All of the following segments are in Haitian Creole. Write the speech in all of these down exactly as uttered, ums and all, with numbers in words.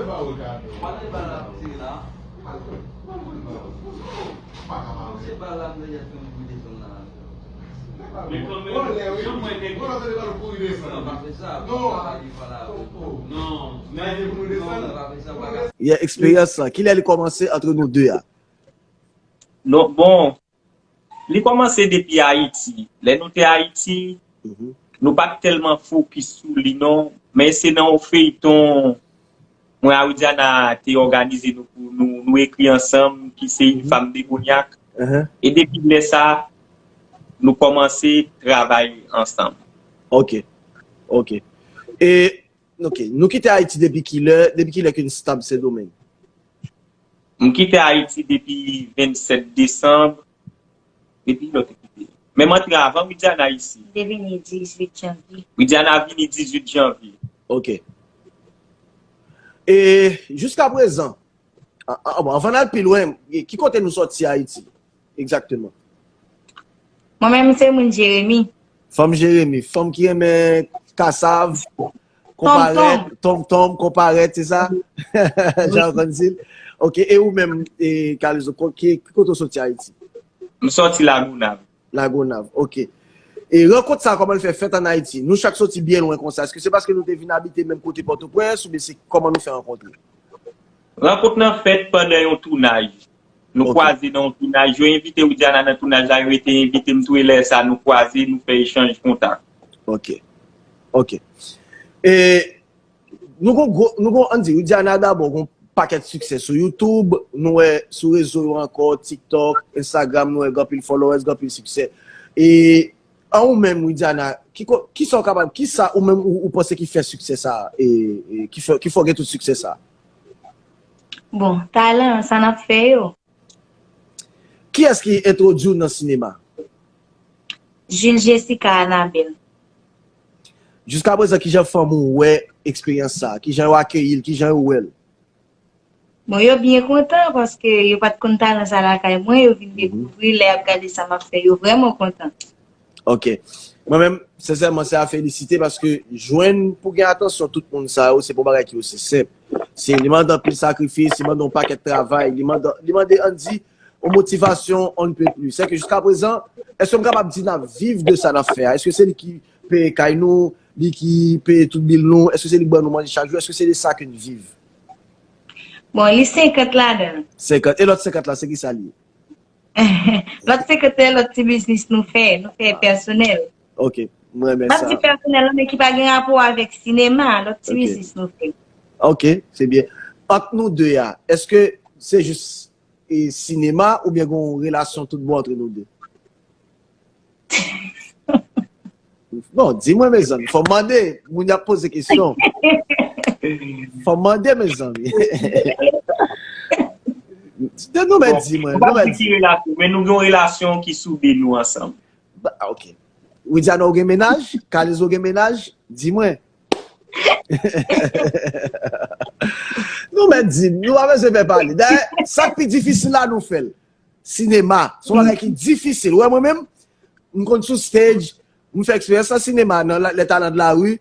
Pale bal la, tire la. Se bal la, m te jete yon kou desann la. Men kanmenm, jan mwen te... Non, pa fè sa, pa pale, pale avè l. Non, men non, pa fè sa, pa ka. Yeah, eksperyans lan. Kilè li kòmanse antre nou de a? Non, bon, li kòmanse depi Ayiti. Lè nou te Ayiti, nou pa t tèlman fokis sou li, non. Men se nan yon feyton mwen a Widiana te òganize nou pou nou, nou ekri ansanm, ki se Une femme démoniaque. E depi lè sa, nou kòmanse travay ansanm. Ok. Ok. E, ok. Nou kite Ayiti depi kilè, depi kilè ke n stab Sendomeng? M kite Ayiti depi vennsèt desanm. Depi kilè w te kite? Men m antre avan Widiana isi. Te vini dizuit janvye. Widiana vini dizuit janvye. Ok. E jiska prezan, a- a- bon, anvan n al pi lwen, ki kote nou sòti Ayiti? Egzakteman. Mwen menm, se moun Jeremi. Fanm Jeremi, fanm ki renmen kasav, konparèt, tonm tonm, konparèt, se sa? Jan konn di l. Ok, e ou menm, e, Kalizo, ko- ki, ki kote w soti Ayiti? M soti Lagonav. Lagonav, ok. E rankont sa, kòman l fè fèt ann Ayiti? Nou chak soti byen lwen konsa. Èske se paske nou te vin abite menm kote Pòtoprens, oubyen se kòman nou fè rankontre? Rankont lan fèt pandan yon tounaj. Nou kwaze nan yon tounaj. Yo envite Widiana nan tounaj la, yo rete envite m tou, e lè sa nou kwaze, nou fè echanj kontak. Ok. Ok. E nou gon gwo, nou gon, ann di, Widiana dabò gon pakèt siksè sou YouTube, nou wè sou rezo yo ankò, TikTok, Instagram, nou wè gen anpil followers, gen anpil siksè. E an ou menm, Widiana, ki ko- kisa w kapab, kisa ou menm ou, ou panse ki fè siksè sa, e, e ki fè, ki fè w gen tout siksè sa? Bon, talan, sa n ap fè yo. Kiyès ki entwodui w nan sinema? Jules Jessica Anabel. Jiska prezan, kijan fanmi w wè eksperyans sa? Kijan yo akeyi l? Kijan yo wè l? Bon, yo byen kontan paske yo pa t konn talan sa lakay mwen, yo vin dekouvri lè y ap gade sa m ap fè, yo vrèman kontan. Ok. Mwen menm, sensèman, se a felisite paske jwenn pou gen atansyon tout moun sa yo, se pa yon bagay ki osi senp. Se, li mande anpil sakrifis, li mande yon pakèt travay, li mande, li mande, ann di, yon motivasyon on ne peut plus. Sèke jiska prezan, èske m kapab di n ap viv de sa n ap fè a? Èske se li ki peye kay nou, li ki peye tout bil nou? Èske se li k ban nou manje chak jou? Èske se de sa ke n viv? Bon, li senkant ladan l. Senkant. E lòt senkant la, se ki sa l ye? Lòt sekrè, lòt ti biznis nou fè, nou fè pèsonèl. Ok, m renmen sa. M ap di pèsonèl, men ki pa gen rapò avèk sinema, lòt ti biznis nou fè. Ok, se byen. Ant nou de a, èske se jis, e, sinema oubyen gen yon relasyon tout bon antre nou de? Non, di mwen, mezanmi. Fò m mande. Moun y ap poze kesyon. Fò m mande, mezanmi. De nou mèt di mwen, nou mèt di. Ki relasyon, men nou gen yon relasyon ki soude nou ansanm. Ba, ok. Widiana, ou gen mennaj? Kalizo gen mennaj? Di mwen. Nou mèt di, nou pa bezwen fè pale. Dayè, sa k pi difisil la, nou fè l. Sinema. Se yon bagay ki difisil. Ou wè mwen menm, m konn sou stage, m fè eksperyans nan sinema, nan la- Les Talents de la Rue.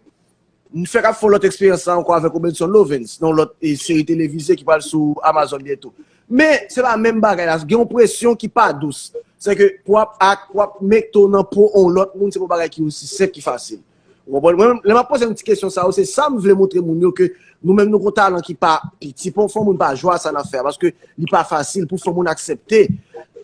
M fèk ap fè yon lòt eksperyans la ankò avèk Robenson Lovens, nan yon lòt, e, seri televize ki pral sou Amazon byento. Men, se pa menm bagay la. Gen yon presyon ki pa dous. Se ke pou w ap ak, pou w ap mete w nan po yon lòt moun, se pa yon bagay ki osi senp, ki fasil. Ou konprann? Mwen, lè m ap poze yon ti kesyon sa yo, se sa m vle montre moun yo ke nou menm nou gon talan ki pa piti. Pou fè moun pa jwa sa n ap fè a, paske li pa fasil pou fè moun aksepte.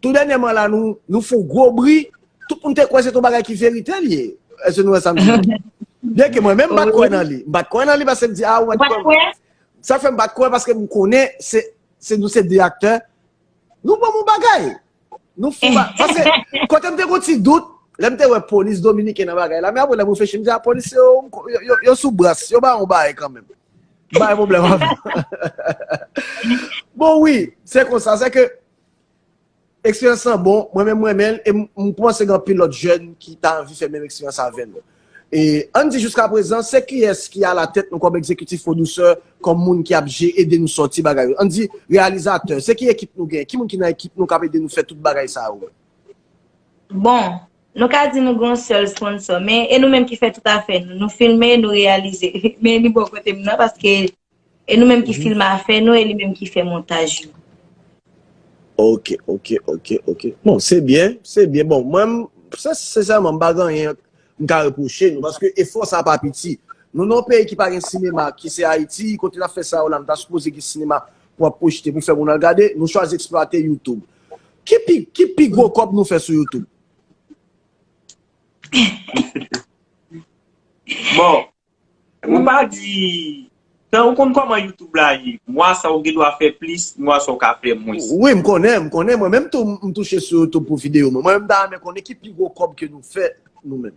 Tou dènyèman la, nou, nou fè yon gwo bri, tout moun te kwè se t yon bagay ki verite l ye. Èske nou wè sa m di? Byenke mwen menm, m pa t kwè nan li. M pa t kwè nan li paske m di, a, ou mèt kwè. Sa fè m pa t kwè paske m konnen se, se nou se de aktè. Nou ban m yon bagay. Nou fou ba-, paske kote m te gon ti dout, lè m te wè polis dominiken nan bagay la, men apre lè m reflechi, m di, a, polis yo, yo, yo, yo sou bras, yo ba yon bagay kanmenm. M pa gen pwoblèm avè l. Bon, wi, se konsa, se ke eksperyans lan bon, mwen menm, mwen renmen l, e m, m panse gen anpil lòt jèn ki ta anvi fè menm eksperyans avè nou. E, ann di jiska prezan, se kiyès ki alatèt nou kòm egzekitif pwodiktè, kòm moun ki ap je-, ede nou sòti bagay yo? Ann di, reyalizatè, se ki ekip nou gen? Ki moun ki nan ekip nou k ap ede nou fè tout bagay sa yo? Bon, nou ka di nou gen yon sèl sponsò, men e nou menm ki fè tout afè nou. Nou filme, nou reyalize. Men li bò kote m nan, paske E nou menm ki filme afè nou, e li menm ki fè montaj yo. Ok, ok, ok, ok. Bon, se byen, se byen. Bon, mwen, sensèman, m pa gen anyen m ka repwoche nou, paske efò sa pa piti. Nou nan yon peyi ki pa gen sinema, ki se Ayiti, kote n ap fè sa yo la, nou ta sipoze gen sinema pou ap pwojte, pou fè moun al gade, nou chwazi eksplwate YouTube. Ki pi, ki pi gwo kòb nou fè sou YouTube? Bon, ou pa di, tan ou konn kòman YouTube la ye, mwa sa ou gen dwa fè plis, mwa sa ou ka fè mwens. Wi, m konnen, m konnen. Mwen menm tou, m touche sou YouTube pou videyo mwen. Mwen menm, m ta renmen konnen ki pi gwo kòb ke nou fè nou menm.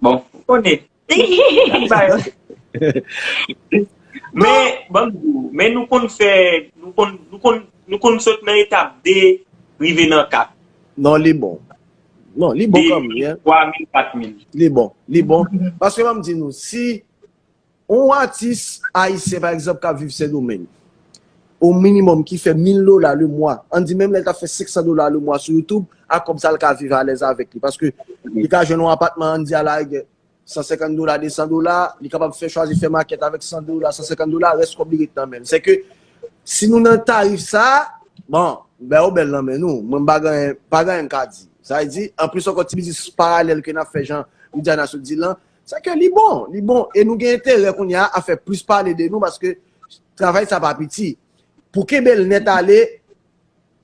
Bon, ou konnen. Men, ban m di w, men nou konn fè, nou konn, nou konn, nou konn sot nan etap de, rive nan kat. Non, li bon. Non, li bon kanmenm. Twa mil, kat mil. Li bon, li bon. Paske ban m di nou, si yon atis ayisyen, pa egzanp, k ap viv Sendomeng, o minimòm ki fè mil dola le mwa, ann di menm lè l t ap fè senk san dola le mwa sou YouTube, ak kòb sa l ka viv alèz avèk li. Paske li ka jwenn yon apatman, ann di alarigè, san senkant dola, de san dola, li kapab fè chwazi fè makèt avèk san dola, san senkant dola, rès kòb li ret nan men l. Sèke si nou nan tarif sa, bon, bè yo bèl nan men nou. Mwen m pa gen pa gen anyen m ka di. Sa vle di, anplis ankò ti biznis paralèl ke n ap fè jan Widiana sot di lan, sèke li bon, li bon. E nou gen enterè kounye a a fè plis pale de nou paske travay sa pa piti. Pou kenbe l nèt ale,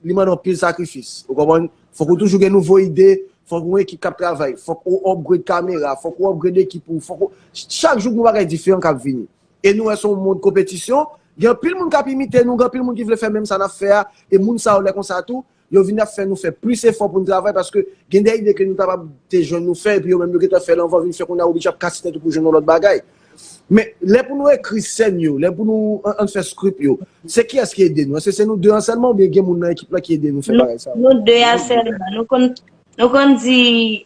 li mande anpil sakrifis. Ou konprann? Fòk ou toujou gen nouvo ide, fòk ou gen ekip k ap travay, fòk ou upgrade kamera, fòk ou upgrade ekip ou, fòk ou, chak jou gen yon bagay diferan k ap vini. E nou wè se yon mond konpetisyon, gen anpil moun k ap imite nou, gen anpil moun ki vle fè menm sa n ap fè a, e moun sa yo lè konsa tou, yo vin ap fè nou fè plis efò pou n travay, paske gen de ide ke nou ta pa te jwenn nou fè, epi yo menm yo gentan fè l anvan, vin fè kounye a ou oblije ap kase tèt ou pou jwenn yon lòt bagay. Men, lè pou nou ekri sèn yo, lè pou nou ann fè script yo, se kiyès ki ede nou? Èske se nou de an sèlman oubyen gen moun nan ekip la ki ede nou fè bagay sa yo? Nou de a sèlman. Nou konn, nou konn di,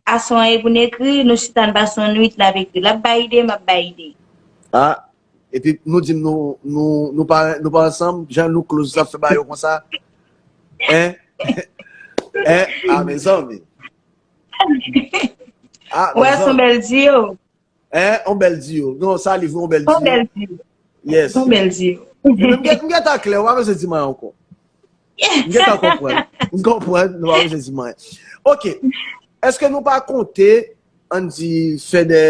aswè an e pou n ekri, nou chita n pase yon nwit n ap ekri. L ap bay ide, m ap bay ide. Ah, epi nou di m nou, nou, nou pa, nou pa ansanm, jan nou close sa fè bagay yo konsa. Hein? Hein? Ah, mezanmi. Ah, mezanmi. Wè, se yon bèl diyo. Hein? On bèl diyo. Non, sa li vre, on bèl diyo. On bèl diyo. Yes. On bèl diyo. M gentan klè, ou pa bezwen di m anyen ankò. M gentan konprann. M konprann, nou pa bezwen di m anyen. Ok. Èske nou pa konte, ann di, fè de,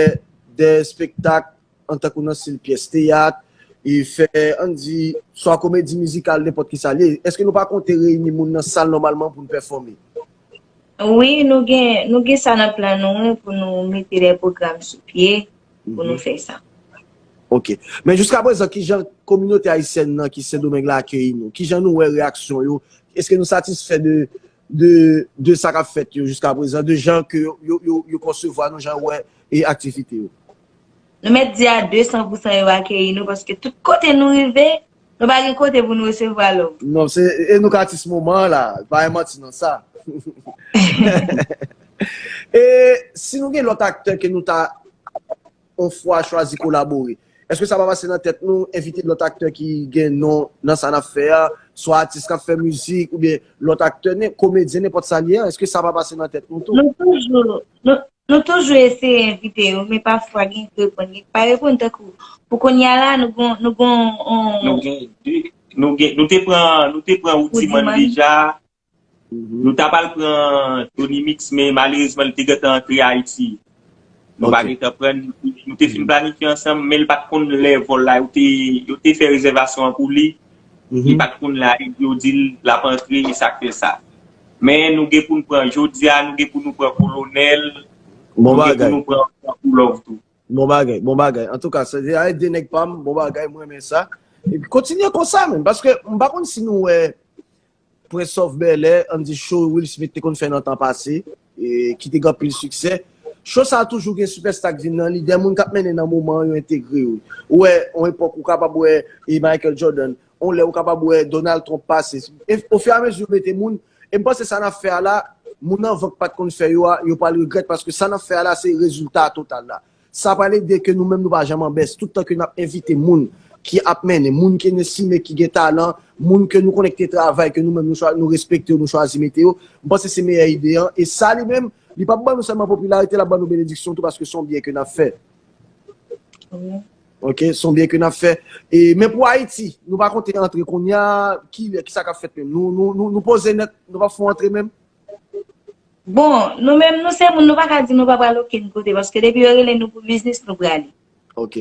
de espektak antankou nan stil pyès teyat, e fè, ann di, swa komedi mizikal, nenpòt ki sa l ye? Èske nou pa konte reyini moun nan sal nòmalman pou n pèfòme? Wi, nou gen, nou gen sa nan plan nou, wi, pou nou mete de pwogram sou pye, pou nou fè sa. Ok. Men jiskaprezan, kijan kominote ayisyèn nan ki Sendomeng la akeyi nou? Kijan nou wè reyaksyon yo? Èske nou satisfè de, de, de sa k ap fèt yo jiskaprezan, de jan ke yo, yo, yo, yo konsevwa nou, jan yo wè e aktivite yo? Nou mèt di a de san pou san yo akeyi nou, paske tout kote nou rive, nou pa gen kote pou nou resevwa love. Non, se, e nou k atis moman an la, pa gen manti nan sa. E si nou gen lòt aktè ke nou ta yon fwa chwazi kolabore, èske sa pa pase nan tèt nou, envite lòt aktè ki gen non nan sa n ap fè a, swa atis k ap fè mizik, oubyen lòt aktè, nen, komedyen, nenpòt sa l ye a, èske sa pa pase nan tèt nou tou? Nou toujou, nou, nou toujou eseye envite yo, men pafwa gen k reponn, gen k pa reponn, tankou pou kounye a la, nou gon, nou gon, on... Nou gen de, nou gen, nou te pran, nou te pran Woudiman deja, nou ta pral pran Tony Mix, men malerezman, li te gentan antre Ayiti. Nou pa gentan pran, nou te fin planifye ansanm, men li pa t konn lè vòl la, yo te, yo te fè rezèvasyon an pou li. Li pa t konn la, epi yo di l l ap antre, e sa k fè sa. Men nou gen pou n pran, jodi a, nou gen pou nou pran Kolonèl, nou gen pou nou pran Tankou Love tou. Bon bagay, bon bagay. Antouka, se de nèg pa m, bon bagay, mwen renmen sa. Epi kontinye konsa, menm, paske m pa konn si nou wè Prince of Bel Air, ann di show Will Smith te konn fè nan tan pase, e, ki te gen anpil siksè. Show sa a toujou gen sipèsta k vin nan li, de moun k ap mennen nan moman an yo entegre yo. Ou wè, yon epòk ou kapab wè e Michael Jordan, yon lè ou kapab wè Donald Trump pase. E ofiramezi yo mete moun, e m panse sa n ap fè a la, moun anvan k pa t konn fè yo a, yo pral regrèt, paske sa n ap fè a la, se rezilta total la. Sa pral ede ke nou menm nou pa janm an bès. Tout tan ke n ap envite moun ki ap mennen, moun ke n estime ki gen talan, moun ke nou konnen ki te travay, ke nou menm nou chwa-, nou respekte yo, nou chwazi mete yo, m panse se meyè ide an. E sa li menm, li p ap ban nou sèlman popilarite, l ap ban nou benediksyon tou, paske se yon byen ke n ap fè. Ok, se yon byen ke n ap fè. E, men pou Ayiti, nou pa konte antre kounye a, ki, ki sa k ap fèt menm? Nou, nou, nou, nou poze nèt, nou pa fè yon antre menm? Bon, nou menm, nou se moun, nou pa ka di nou pa pral okenn kote, paske depi yo rele nou pou biznis, nou prale. Ok.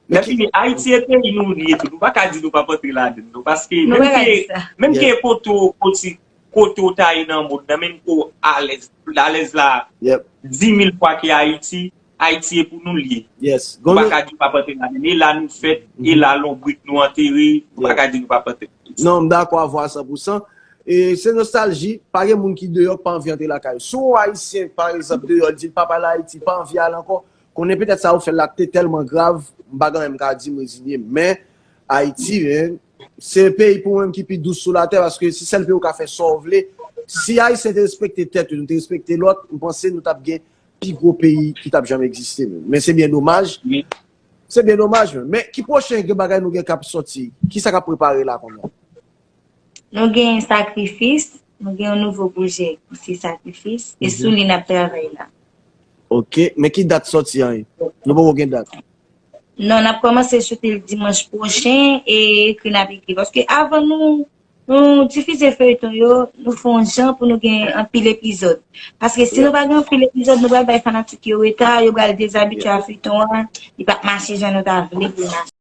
Lè fini, Ayiti e peyi nou li ye tou. Nou pa ka di nou p ap antre ladan l, non. Paske Nou menm pa ka ke, di sa. menm ke Yeah. kote w, kote, kote w ta ye nan mond nan, menm ke w alèz, alèz la, Yep. di mil fwa ke Ayiti, Ayiti e pou nou li ye. Yes. Nou pa Gon- ka di w p ap antre ladan l. E la nou fèt, e la lonbrik nou antere, nou pa Yeah. ka di nou p ap antre. Non, m dakò avè w a san pou san. E se nostalji, pa gen moun ki deyò k pa anvi antre lakay. Si yon Ayisyen, pa egzanp, deyò, l di l pa pral Ayiti, l pa anvi al ankò, konnen petèt sa yo fè l la te tèlman grav, m pa gen anyen m ka di, m rezinye. Men, Ayiti, men, se peyi pou mwen ki pi dous sou latè, paske se sèl peyi ou ka fè sa w vle. Si Ayisyen te respekte tèt yo, nou te respekte lòt, m panse nou t ap gen pi gwo peyi ki t ap janm egziste menm. Men se byen domaj. Men- Se byen domaj menm. Men ki pwochen gen bagay nou gen k ap sòti? Ki sa k ap prepare la kounye a? Nou gen Sakrifis, nou gen yon nouvo pwojè ki se Sakrifis, e sou li n ap travay la. Ok, men ki dat sòti an? Nou poko gen dat. Non, n ap kòmanse choute l dimanch pwochen e ekri n ap ekri. Paske avan nou, nou difize feyton yo, nou fè yon jan pou nou gen anpil epizòd. Paske si nou pa gen anpil epizòd, nou pral bay fanatik yo reta, yo pral dezabitye a feyton an, li p ap mache jan nou ta vle pou l mache.